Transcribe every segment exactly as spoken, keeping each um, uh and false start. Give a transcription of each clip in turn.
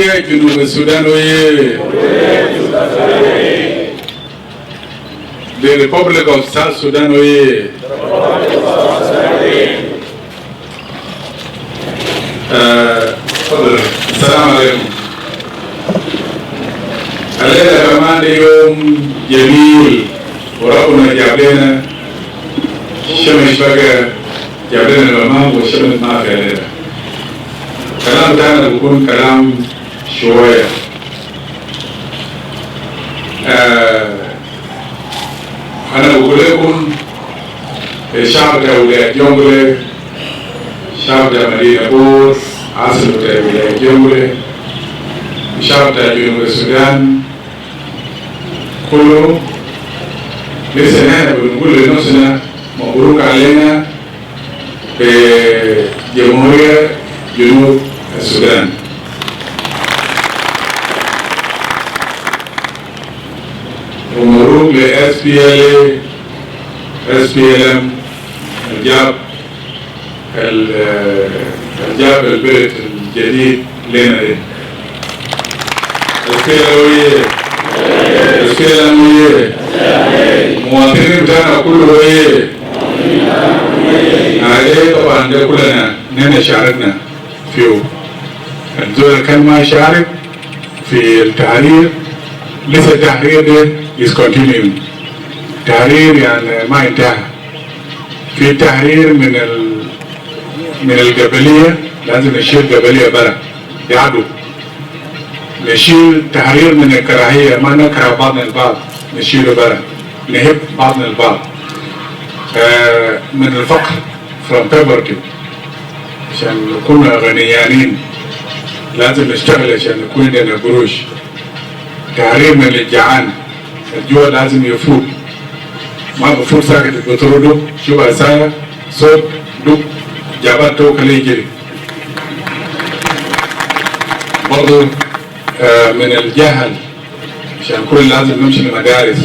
Junub Sudan oyee! The Republic of South Sudan oyee! آه، تفضل. السلام عليكم. الليلة كمان ده يوم جميل، وربنا جاب لنا شمس بقى، جاب لنا الغمام والشمس ما في الليلة. كلام بتاعنا بيكون كلام شوية. آه، أنا بقول لكم، الشعب بتاع ولاية جونغلي، الشعب بتاع مدينة بور، أصل بتاع ولاية جونغلي، الشعب بتاع جنوب السودان كله، لسه نحن بنقول لنفسنا مبروك علينا بجمهورية جنوب السودان. ومبروك ل SPLA، SPLM، الجاب ال-، الجاب البلد الجديد لنا ده. SPLA oyee! SPLM oyee! مواطنين بتاعنا كله oyee! هذا طبعا ده كلنا نحن شاركنا فيه. الزول الكان ما شارك في التحرير، لسه التحرير ده is continuing. تحرير يعني ما انتهى. في تحرير من ال-، من القبلية، لازم نشيل قبلية برا، يعدو. نشيل تحرير من الكراهية، ما نكره بعضنا البعض، نشيله برا، نحب بعضنا البعض. آه، من الفقر، from poverty، عشان نكون غنيانين، لازم نشتغل عشان يكون عندنا قروش. تحرير من الجعان، الجوع لازم يفوت، ما بفوت ساكت بطرده، شوف عصاية، صوت، دق، جابات توكل يجري. برضو، آه، من الجهل، عشان كل لازم نمشي لمدارس.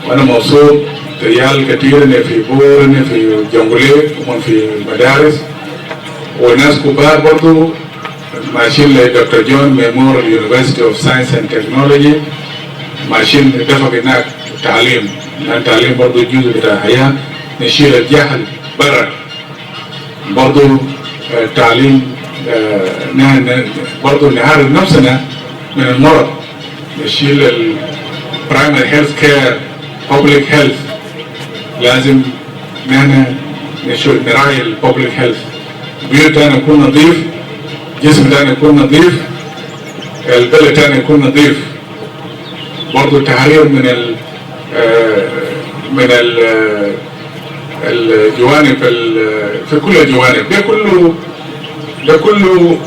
وأنا مبسوط، عيال كتير هنا في بور، هنا في جونغلي، هم في المدارس. وناس كبار برضو ماشيين ل دكتور جون ميموريال يونيفرسيتي اوف ساينس اند تكنولوجي، ماشيين ندفق هناك تعليم، لأن التعليم برضو جزء بتاع الحياة، نشيل الجهل برا. برضو، آه، التعليم، آه، ن-، ن-، برضو نعالج نفسنا من المرض، نشيل ال primary health care، public health، لازم نحن نشو-، نراعي ال public health. البيوت تاني يكون نظيف، جسم تاني يكون نظيف، البلد تاني يكون نظيف. برضو تحرير من ال-، آه، من ال-، آه، الجوانب ال-، في كل الجوانب. ده كله، ده كله،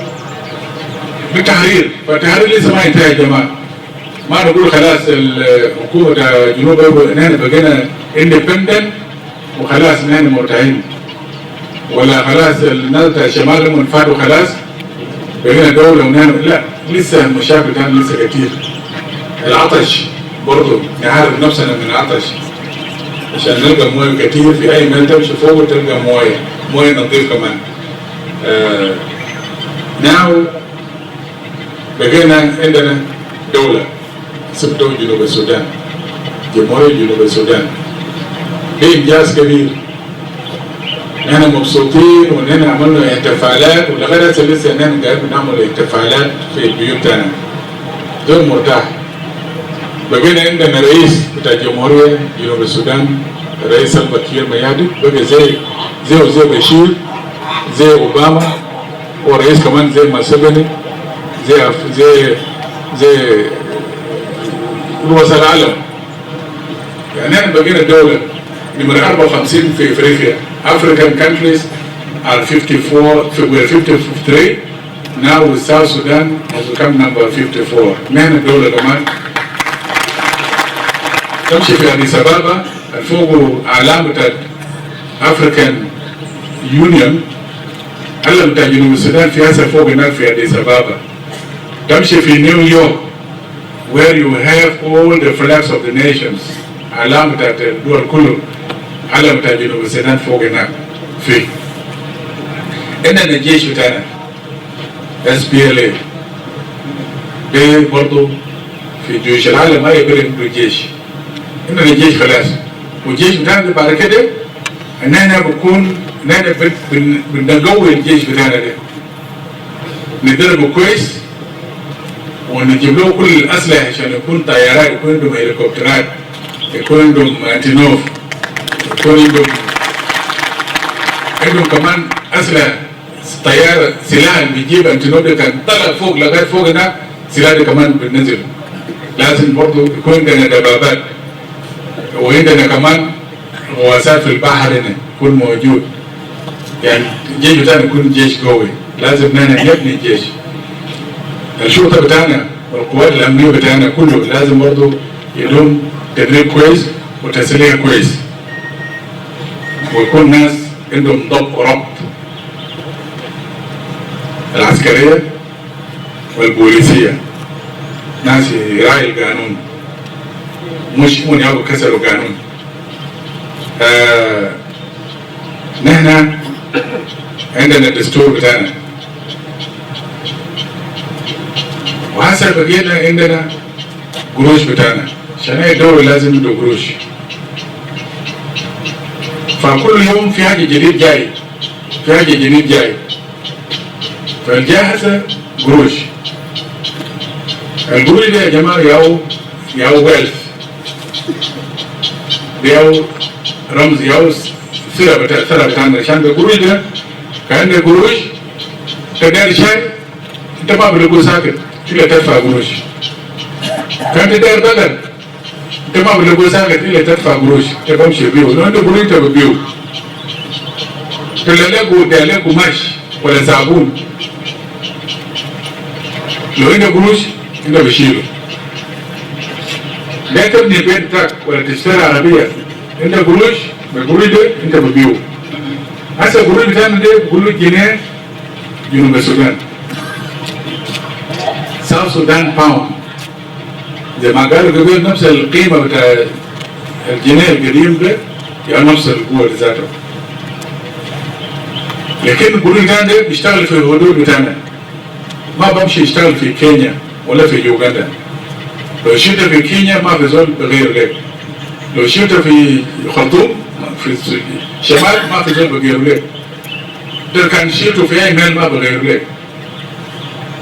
ده تحرير. فالتحرير لسه ما انتهى يا جماعة. ما نقول خلاص الحكومة بتاع جنوب، نحن بقينا independent وخلاص نحن مرتاحين، ولا خلاص الناس بتاع الشمال هم انفادوا خلاص بقينا دولة ونحن، لا، لسه المشاكل كان لسه كتير. العطش برضو، نعالج نفسنا من العطش عشان نلقى موية كتير. في أي مكان تمشي فوق تلقى موية، موية نظيف كمان. آه، now بقينا عندنا دولة، اسمها جنوب السودان، جمهورية جنوب السودان. ده إنجاز كبير. نحن مبسوطين ونحن عملنا احتفالات، ولغاية هسه لسه نحن قاعدين بنعمل احتفالات في البيوت تاني. زول مرتاح. بقينا عندنا رئيس بتاع جمهورية جنوب السودان، رئيس سلفا كير ميارديت، بقى زي، زي، زي بشير، زي أوباما، ورئيس كمان زي موسيفيني، زي أف-، زي، زي رؤساء العالم. يعني نحن بقينا دولة نمرة أربعة وخمسين في إفريقيا. African countries are fifty-four, were fifty-three. Now South Sudan has become number fifty-four. نحن دولة كمان. تمشي في أديس أبابا، الفوق علامة African Union، علم بتاع جنوب السودان في هسه فوق هناك في أديس أبابا. تمشي في نيويورك، where you have all the flags of the nations، علامة بتاعت الدول كله، علم بتاع جنوب السودان فوق هناك. في عندنا الجيش بتاعنا، S P L A. برضو في جيوش العالم ما يقبل عنده جيش. عندنا جيش خلاص. والجيش بتاعنا بعد كده، إننا بكون، إننا بن-، بن-، بنقوي الجيش بتاعنا ده. ندربه كويس، ونجيب له كل الأسلحة عشان يكون طيارات، يكون عندهم هليكوبترات، يكون عندهم أنتونوف، يكون عندهم، عندهم كمان أسلحة، طيارة، سلاح اللي بيجيب أنتونوف ده كان طلع فوق، لغاية فوق هناك، سلاح ده كمان بننزل. لازم برضو يكون عندنا دبابات، وعندنا كمان غواصات في البحر هنا يكون موجود. يعني الجيش بتاعنا يكون جيش قوي، لازم نحن نبني الجيش. الشرطة بتاعنا والقوات الأمنية بتاعنا كله لازم برضو يدوم تدريب كويس وتسليح كويس، ويكون ناس عندهم ضبط وربط. العسكرية والبوليسية، ناس يراعي القانون، مش يكون يابو كسروا قانون. آه، نحن عندنا الدستور بتاعنا، وهسه بقينا عندنا قروش بتاعنا، عشان أي دولة لازم عنده قروش. فكل يوم في حاجة جديد جاي، في حاجة جديد جاي. فالجاي هسه قروش. القروش دي يا جماعة ياو، ياو wealth. دي ياو رمز، ياو سيرة بتاع، سيرة بتاعنا. عشان القروش دي كان دي قروش، تدير شاي، انت ما بتلقوا ساكت، الا تدفع قروش. كان تدير بقر، انت ما بتلقوا ساكت الا تدفع قروش، انت بمشي بيه، لو انت قروش انت بتبيعه. تلقوا، تلقوا قماش ولا صابون. لو انت قروش، انت بشيله. لا تبني بيت بتاعك ولا تشتري عربية. انت قروش، بالقروش ده انت بتبيعه. هسه القروش بتاعنا ده بقول له جنيه جنوب السودان. South Sudan pound. زي ما قالوا قبل، نفس القيمة بتاع الجنيه القديم ده، يعني نفس القوة ذاته. لكن القروش ده بيشتغل في الحدود بتاعنا. ما بمشي يشتغل في كينيا ولا في يوغندا. لو شلت في كينيا ما في زول بغير لك. لو شلت في خرطوم، في الشمال، ما في زول بغير لك. ده كان شلته في أي مال ما بغير لك.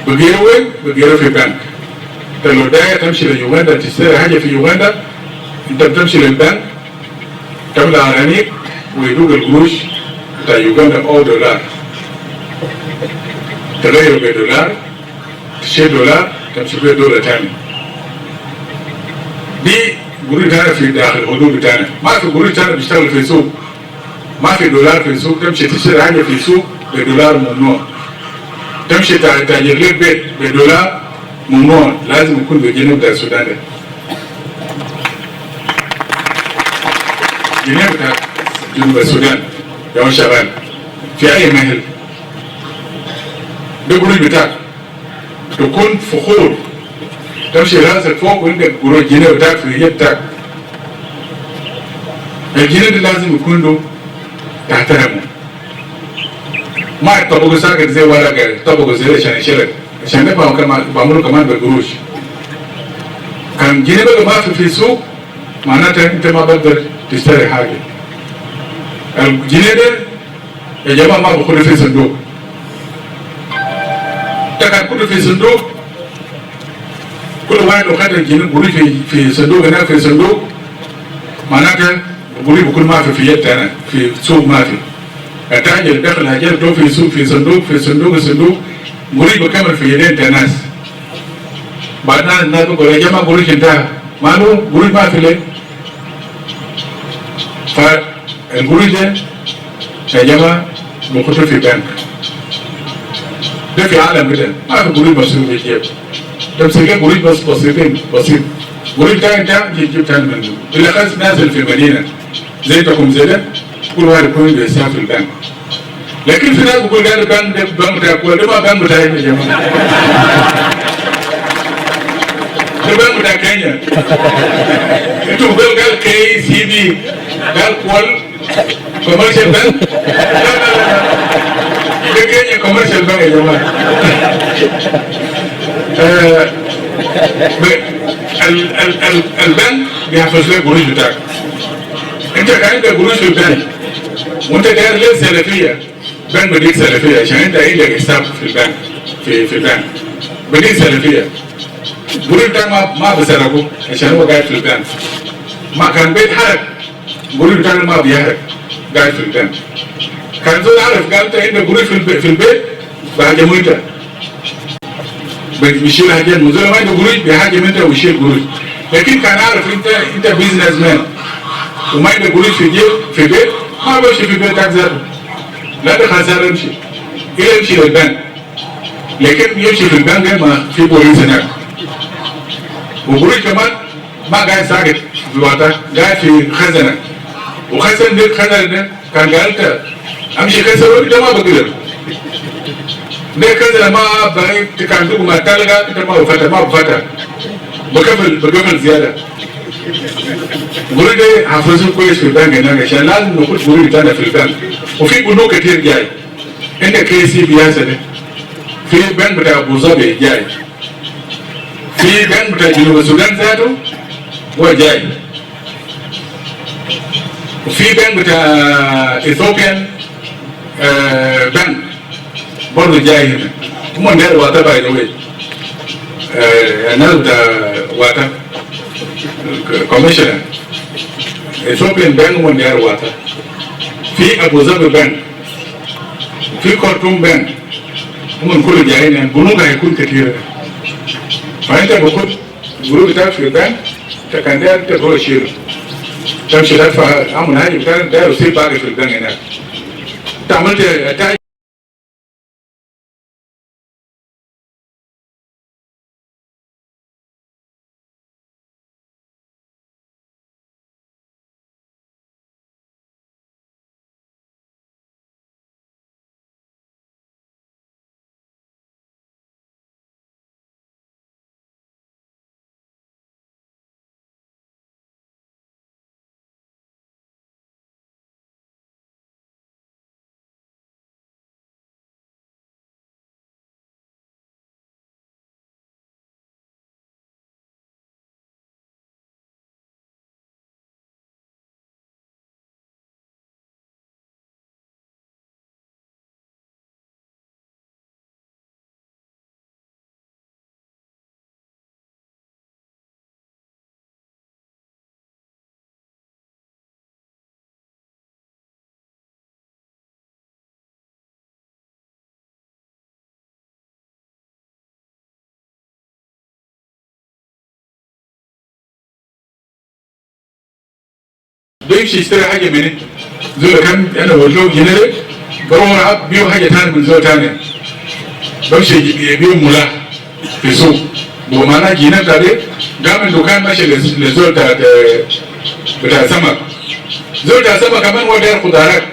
بغيره وين؟ بغيره في بنك. انت لو داير تمشي ليوغندا تشتري حاجة في يوغندا، انت بتمشي للبنك، تملى أرانيك، ويدوك القروش بتاع يوغندا أو دولار. تغيره بدولار، تشيل دولار، تمشي بيه دولة تاني. دي قروش تاني في داخل الحدود بتاعنا. ما في قروش تاني بيشتغل في سوق. ما في دولار في السوق، تمشي تشتري حاجة في السوق بدولار ممنوع. تمشي تا-، تأجر لك بيت بدولار ممنوع، لازم يكون بالجنيه بتاع السودان ده. جنيه بتاع جنوب السودان، يا هو شغال في أي محل. ده قروش بتاعك. تكون فخور. تمشي راسك فوق وعندك قروش جنيه بتاعك في اليد بتاعك. الجنيه ده لازم يكون له تحترمه. ما يطبقوا ساكت زي ورقة، يطبقوا زي ده عشان يشيلك. عشان ده بيعملوا كمان، بيعملوا كمان بالقروش. كان جنيه بقى ما في، في السوق، معناتها انت ما بقدر تشتري حاجة. الجنيه ده يا جماعة ما بخلي في صندوق. ده كان كله في صندوق. كل واحد لو خد الجنيه قروش في، في صندوق هناك في صندوق، معناتها قروش بكون ما في، في يد تاني، في سوق ما في. التاجر دخل حاجات في سوق، في صندوق، في صندوق، الصندوق، قروش بكمل في يدين ناس. بعد ناس، ناس بقول: "يا جماعة قروش انتهى." ماله؟ قروش ما في ليه؟ فالقروش ده يا جماعة بخطوا في بنك. ده في عالم كده، ما في قروش مصروف في الجيب. ده بس كده قروش بس بسيطين، بسيط. قروش ده انت في الجيب تاني منه. بالأخص الناس اللي في المدينة، زي تكون زي ده، كل واحد يكون عنده حساب في البنك. لكن في ناس بيقول: "قال البنك ده بنك بتاع كوال." ده ما بنك بتاعي يا جماعة. ده بنك بتاع كينيا. انتوا بيقول قال كي سي بي، قال كوال كوميرشال بنك. لا، لا، لا، لا. ده كينيا كوميرشال بنك يا جماعة. آه، ب-، ال-، ال-، ال-، البنك بيحفظ لك قروش بتاعك. انت كان عندك قروش في البنك وانت داير ليه سلفية، بنك بديك سلفية عشان انت عندك حساب في البنك، في، في البنك. بديك سلفية. قروش بتاعك ما، ما بسرقه عشان هو قاعد في البنك. ما كان بيت حرق، قروش بتاعك ما بيحرق، قاعد في البنك. كان زول عارف قال انت عندك قروش في الب-، في البيت، بهاجمه انت. بيشيل حاجات من زول ما عنده قروش، بيهاجم انت ويشيل قروش. لكن كان عارف انت، انت بزنس مان وما عندك قروش في جيب، في بيت، ما بيمشي في بيتك ذاته. لا، ده خسارة يمشي. إلا يمشي للبنك. لكن يمشي في البنك ده ما في بوليس هناك. وقروش كمان ما قاعد ساكت في الوطن، قاعد في خزنة. وخزن ده، خزنة ده كان قال انت امشي كسر، انت ما بقدر. ده كسر ما بقى، كان دوك ما تلقى، انت ما بفتح، ما بفتح. بقفل، بقفل زيادة. قروش ده حافظوه كويس في البنك هناك، عشان لازم نخش قروش بتاعنا في البنك. وفي بنوك كتير جاي. عندك كي سي بي هسه ده. في بنك بتاع ابو ظبي جاي. في بنك بتاع جنوب السودان ذاته هو جاي. وفي بنك بتاع اثيوبيان، آه، بنك برضه جاي هنا. هم داير واتا، باي ذا واي. آه، الناس بتاع واتا. كوميشنر. اثيوبيان بنك هم داير واتا. في ابو ظبي بنك. في خرطوم بنك. هم كله جايين، يعني بنوك هيكون كتير. فانت بخد قروش بتاعك في البنك، انت كان داير انت تروح تشيله. تمشي تدفع، اعمل حاجة بتاعك، داير يصير باقي في البنك هناك. انت عملت، انت بيمشي يشتري حاجة مني. زول كان أنا بقول له جنيه ده، بروح أبيعه حاجة تاني من زول تاني. بمشي يبيعه ملا في السوق. بقول معناه جنيه بتاع ده، قام من دكان مشي لز-، لزول بتاع، بتاع سمك. زول بتاع سمك كمان هو داير خضارات.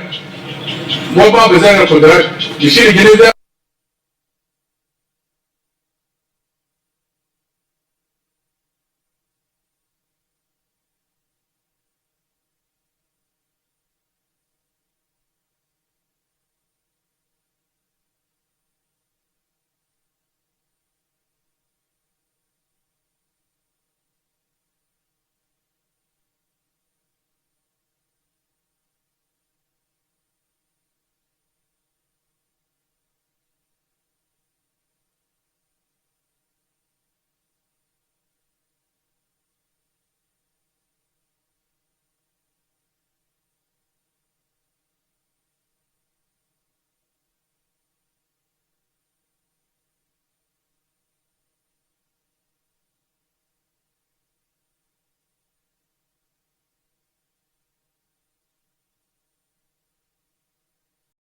هو ما بزار الخضارات. يشيل الجنيه ده،